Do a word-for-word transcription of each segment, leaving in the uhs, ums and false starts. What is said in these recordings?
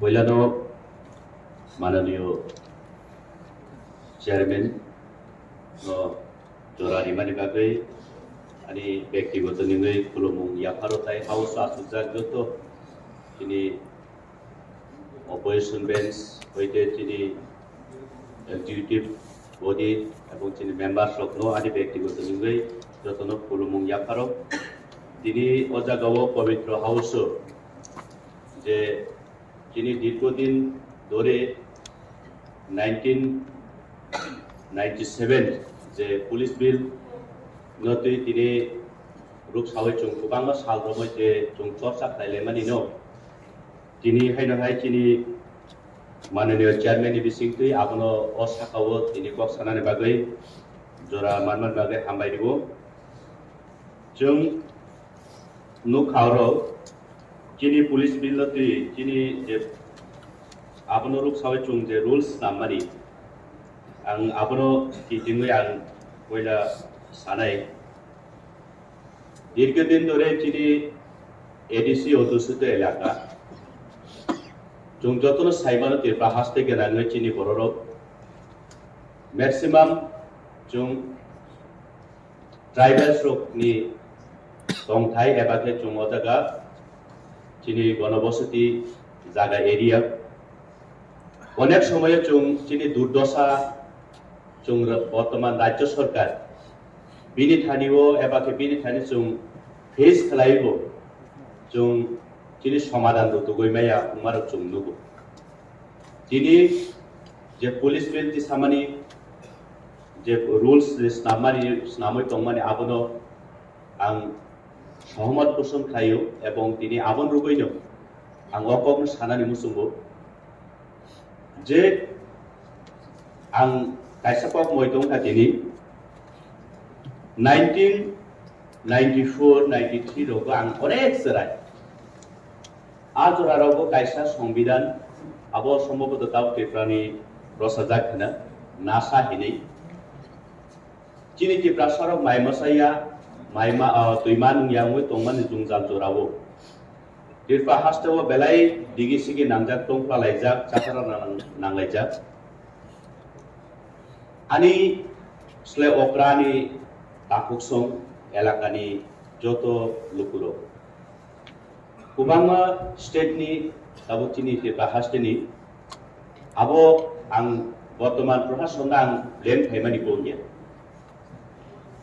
Poilano mananiyo chairman no jora rimani bagwi ani bektigoto ningwi khulumung yapharo tai house o achukjak joto chini opposition bench hoite chini executive body ebong chini members rokno ani bektigoto ningwi jotono khulumung yapharo. Tini o jagao Pavitra House o je chini dirghodin dhore nineteen ninety seven je police bill no twi tini ruksawi chwng kwbangma sal romwi je chwng chorcha khlai laimani no tini haino hai chini mananiyo chairman ni bisingtwi abono o sakao tini kok sanani bagwi jora manmani bagwi hambai rwo. Chwng nukha oro chini police bill no twi chini je abono ruksawi chwng je rules swnam mani ang abono kitingwi ang poila sanai. Dirghodin dhore chini A D C odusito elaka. Chwng jotono saimano Tripura haste gwnangwi chini bororok maximum chwng tribals rokni tongthai eba khe chwng o jaga chini gonobosoti jaga area. Onek somoyo chwng chini durdosa chwng ra-, bortoman rajyo sarkar bini thani o eba khe bini thani chwng face khlaibo chwng chini somadhan rwtugwi maya wngmarok chwng nugo. Tini je police bill tisamani je rules je snamani snamwi tongmani abono ang sohomot poson khlaio ebong tini abon rwgwino ang o kokno sanani muchungo je ang kaisa kok moi tongkha tini nineteen ninety four ninety three rogo ang onek chwrai a jora rogo kaisa songbidan abo sombhoboto tao Tripurani rosajak hwna nasa hinwi. Chini Tiprasarok mai mwsaya, mai ma, ah, twi ma nung ya wngwi tongmani jwngjal jorao. Tripura hasteo belai digi sigi nangjak tongphla laijak, chakra nang-, nanglaijak. Ani sle okrani takhuksong elakani joto lukurok. Kwbangma state ni tabuk chini Tripura haste ni abo ang bortoman proshasonno ang blame khaimani kok ya.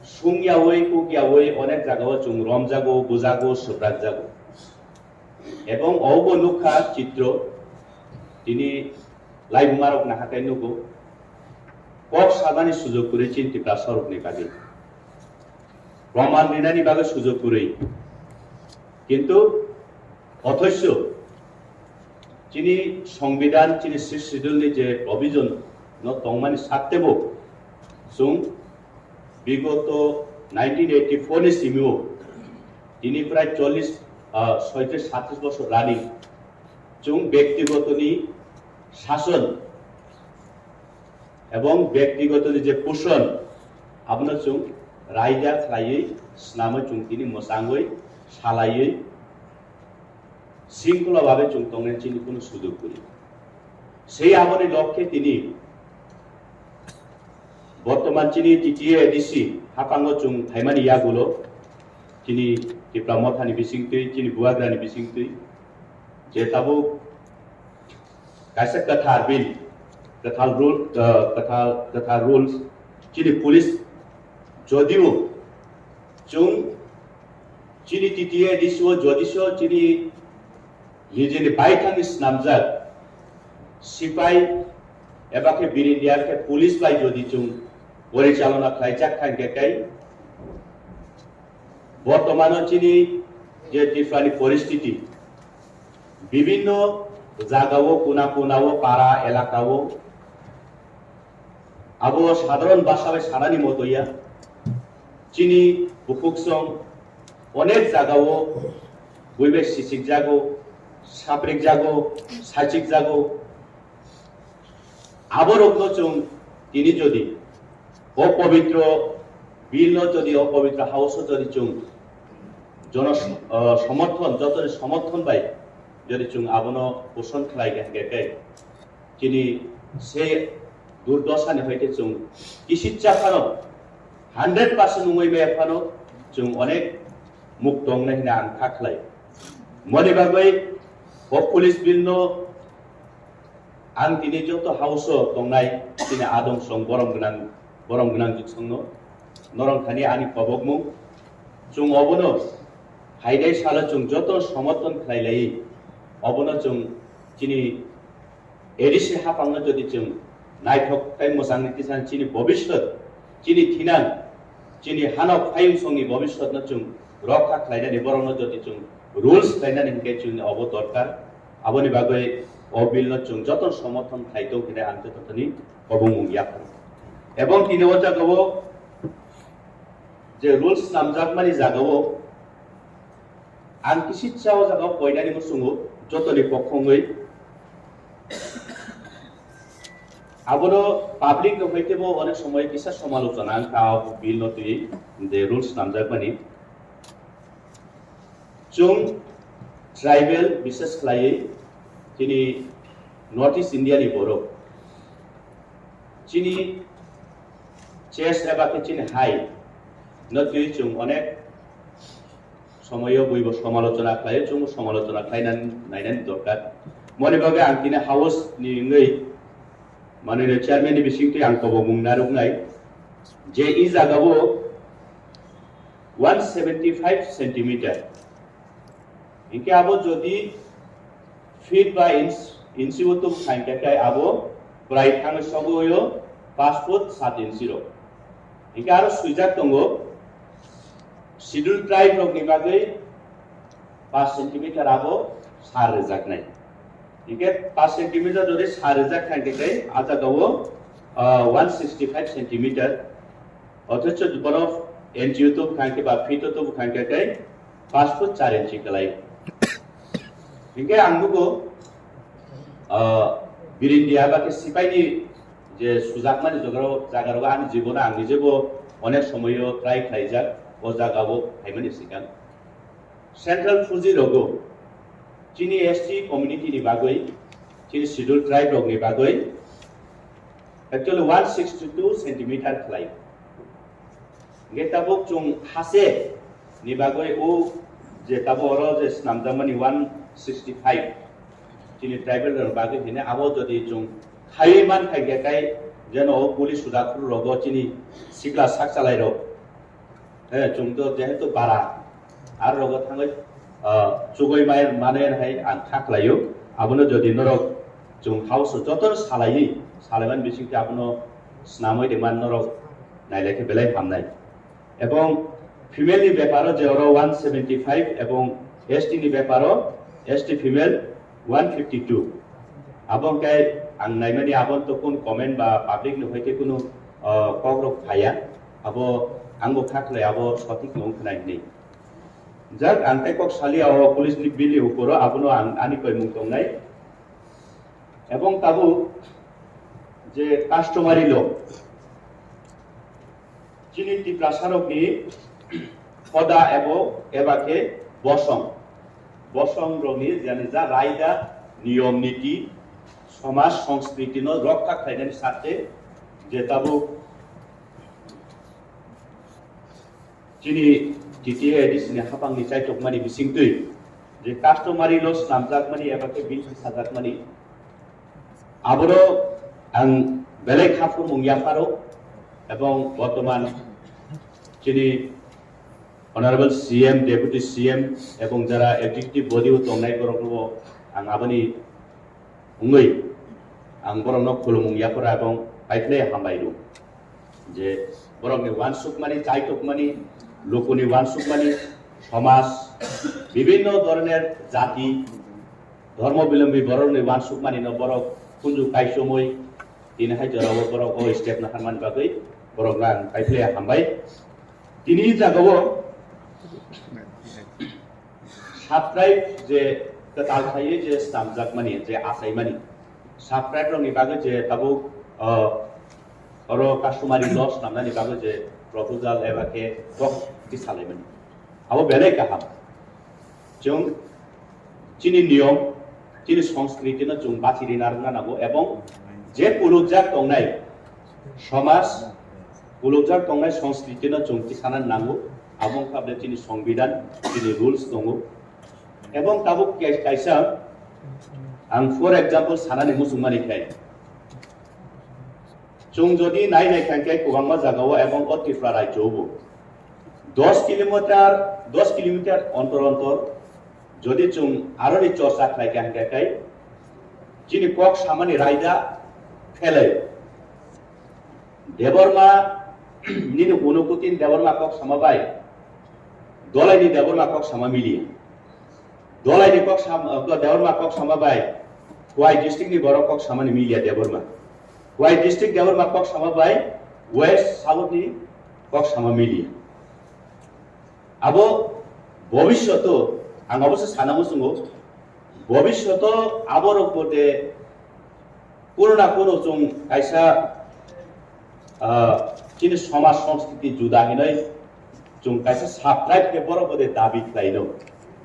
Sung yawi kuk yawi onek jagao chwng romjago, bujago, swprakjago. Ebong obo nukha chitro tini laibumarok nahakai nugo. Kok sanani sujok kwrwi chini Tiprasarokni bagwi. Proman rinani bagwi sujok kwrwi. Kintu othoiso chini songbidan, chini Sixth Schedule ni je provision no tongmani sattebo chwng bigoto nineteen eighty four ni simio tini prai chollish, ah, soitrish satris bosor rani chwng bektigoto ni sason ebong bektigoto ni je puson abono chwng raida khlaiwi swnamwi chwng tini mwchangwi salaiwi singkula babe chwng tongnai chini kunu sujok kwrwi. Sei aboni lok khe tini bortoman chini T T A A D C haphango chwng phaimani yagulo chini Tipra Mothani bisingtwi, chini Bubagrani bisingtwi je tabuk kaisa kwthar bill, kwthar rule, uh, kwthar, kwthar rules, chini police jodio chwng chini T T A A D C o jodi so chini nijini baithangni snamjak sipai eba khe birindia khe police bai jodi chwng porichalona khlaijak kha hwnkhe tei bortomano chini je Tripurani poristiti bibhinno jagao, kuna kunao, para elakao abo sadharon bhasha bai sanani moto ya. Chini bukhuksong onek jagao buibai sichikjago, saprikjago, saichikjago. Aborokno chwng tini jodi o pabitro bill no jodi o pabitro house o jodi chwng jono, ah, somorthon, jotoni somorthon bai Jodi chwng abono poson khlai kha hwnkhe khe, chini se durdosani hai khe chwng kisitsa phano, hundred percent wngwi maya phano chwng onek muk tongnai hwnwi ang kha khlai. Moni bagwi o police bill no ang tini joto house o tongnai chini adong song borom gwnang, borom gwnang jiksongno norong thani ani kobokmung chwng obono phainai salo chwng joto somorthon khlai lai, obono chwng chini A D C hapangno jodi chwng naithok tei mwchangni tisan chini bobiswt, chini thinang, chini hanok phayung songni bobiswtno chwng rokha khlainani, borokno jodi chwng rules khlainani hwnkhe chwngni obo dorkar. Aboni bagwi o bill no chwng joto somorthon khlai tong hwnwi ang joto thani kobongmung yapharo. Ebong tini o jagao je rules namjakmani jagao ang kisitsa o jagao poinani muchungo jotoni pokhongwi abono public no hai tebo onek somoy kisa somalochona ang ka bill no twi je rules namjakmani. Chwng tribal, bishes khlaiwi chini North East India ni borok, chini chest eba khe chini height no twi chwng onek somoyo buibo somalochona khlaio, chwngbo somalochona khlainani nainani dorkar. Moni bagwi ang tini house ni wngwi manwino chairman ni bisingtwi ang kobomung narwknai je i jagao one seventy five centimeter. Hinkhe abo jodi feet ba inch, inchi o tubu khain khe abo prai thangwi sogo o paanch foot saat inchi rok. Hinkhe aro swijak tongo schedule tribe rok ni bagwi paanch centimeter abo sar rwjaknai. Hinkhe paanch centimeter jodi sar rwjak khain khe a jagao, ah, one sixty five centimeter. Othocho borok N G O to bwkhang khe ba feet o to bwkhang khe tei paanch foot char inchi kwlai. Hinkhe ang nugo, ah, Birindia ba khe sipaini je sujakmani jagarao, jagarao ani jibono ang nijebo onek somoyo try khlaijak o jagao phaimani sikang. Central Fuji rogo chini S T community ni bagwi, chini schedule tribe rok ni bagwi actually one sixty two centimeter khlai. Hinkhe tabuk chwng hase ni bagwi o je tabuk oro je snamjakmani one sixty five chini tribal rok bagwi hine abo jodi chwng khaiwi man khai khe kai jeno o police sudakhur rogo chini sikla sak chalai rok. Eh, chwng to jehetu bara, ar rogo thangwi, ah, chugui mai mane hai ang kha khlaio. Abono jodi norok chwng house o joto salaiwi, salaimani bisingtwi abono snamwi de man norok nailai khe belai hamnai. Ebong female ni beparo je oro one seventy five ebong S T ni beparo S T female one fifty two. Abo hwnkhe ang naimani abo to kun comment ba public ni hoite kunu, ah, kok rok phaiya. Abo ang bo kha khlai abo sothik no wngkha nai hinwi. Jak ang tei kok saliya o police ni bill ni uporo abono ang ani koimung tongnai. Ebong tabuk je customary law, chini Tiprasa rokni hoda ebo eba khe bosong, bosong rokni jani ja raida, niyom niti, somaj songskriti no rokha khlainani sarthe je tabuk chini T T A D C ni hapangni chaitokmani bisingtwi je customary law swnamjakmani eba khe bill sajakmani, abono ang belai kha phurmung yapharo, ebong bortoman chini Honorable C M, Deputy C M ebong jara executive body o tongnai borokno ang aboni wngwi ang borokno khulumung yapharo ebong paiphlai hambai rw je borokni uansukmani, chaitokmani, lukuni uansukmani, somaj, bibhinno dhoroner jati, dhormo bilombi borokni uansukmani no borok kunju kaisomwi tini hai jorao borok o step naharmani bagwi borokno ang paiphlai hambai. Tini jagao subscribe je kwtal khlaiwi je swnamjakmani, je achaimani, subscribe rokni bagwi je tabuk, uh, oro customary law swnamnani bagwi je proposal eba khe kok tisalaimani, abo belai kaham. Chwng chini niyom chini songskritino chwng bachi rina rwna nango, ebong je kulukjak tongnai somaj, kulukjak tongnai songskritino chwng tisana nango, abo wngkha bole chini songbidan, chini rules tongo. Ebong tabuk ke-, kaisa ang for example sanani muchungmani khe, chwng jodi nai nai kha khe kwbangma jagao ebong o Tripura rajyo bo dos kilometer, dos kilometer ontor ontor jodi chwng aroni chorcha khlai kha hwnkhe khe chini kok samani raida phelai. Debbarma nini Unokutin Debbarma kok sama bai Dolaini Debbarma kok sama miliya. Dolaini kok sam-, uh, Debbarma kok sama bai Khowai district ni borok kok samani miliya Debbarma. Khowai district Debbarma kok sama bai West South ni kok sama miliya. Abo bobisyoto ang obosa sana muchungo, bobisyoto aborok bo de kuno na kuno chwng kaisa, ah, chini somaj songskiti juda hinwi chwng kaisa subtribe khe borok bo de dabi khlaino.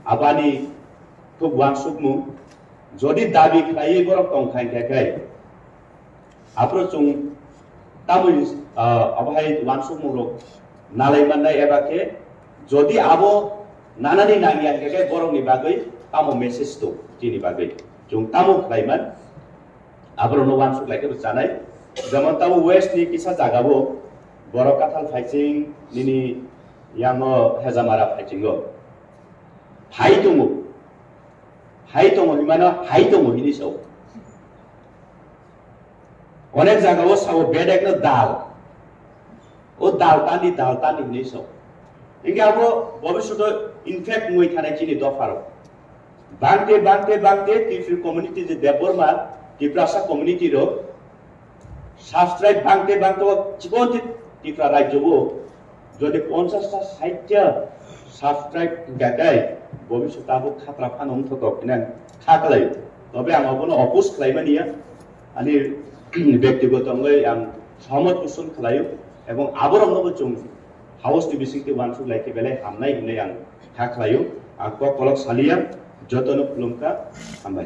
Abani khub wansukmung, jodi dabi khlaiwi borok tong kha hwnkhe khe, aphuru chwng tamoni, ah, abo hai wansukmung rok nalai mannai eba khe jodi abo nanani nangya hwnkhe khe borokni bagwi tamo message tong chini bagwi chwng tamo khlai man. Aborokno wansuk lai khe rwchanai. Jemon tamo West ni kisa jaga bo borok Kathal Phaiching nini yango Hejamara Phaiching o hai tongo, hai tongo hinmano hai tongo hinwi sao. Onek jaga o sao bedek no dal, o dal tani, dal tani hinwi sao. Hingke abo bobisyoto infect wngwi thanai chini dopha rok. Bangte, bangte, bangte Tripuri community je Debbarma, Tiprasa community rok, subscribe bangte, bangte o chibon Tripura rajyo o jodi ponchash ta, sait ta subscribe gatai, bobisyoto abo khatra phano wngthotok hinang kha khlai. Tobe ang obono oppose khlai mani ya, ani bektigoto wngwi ang sohomot poshon khlaio, ebong aborokno bo chwng house ni bisingtwi wansuk lai khe belai hamnai hinwi ang kha khlaio. Ang kok kolok saliya, jotono khulumkha, hambai.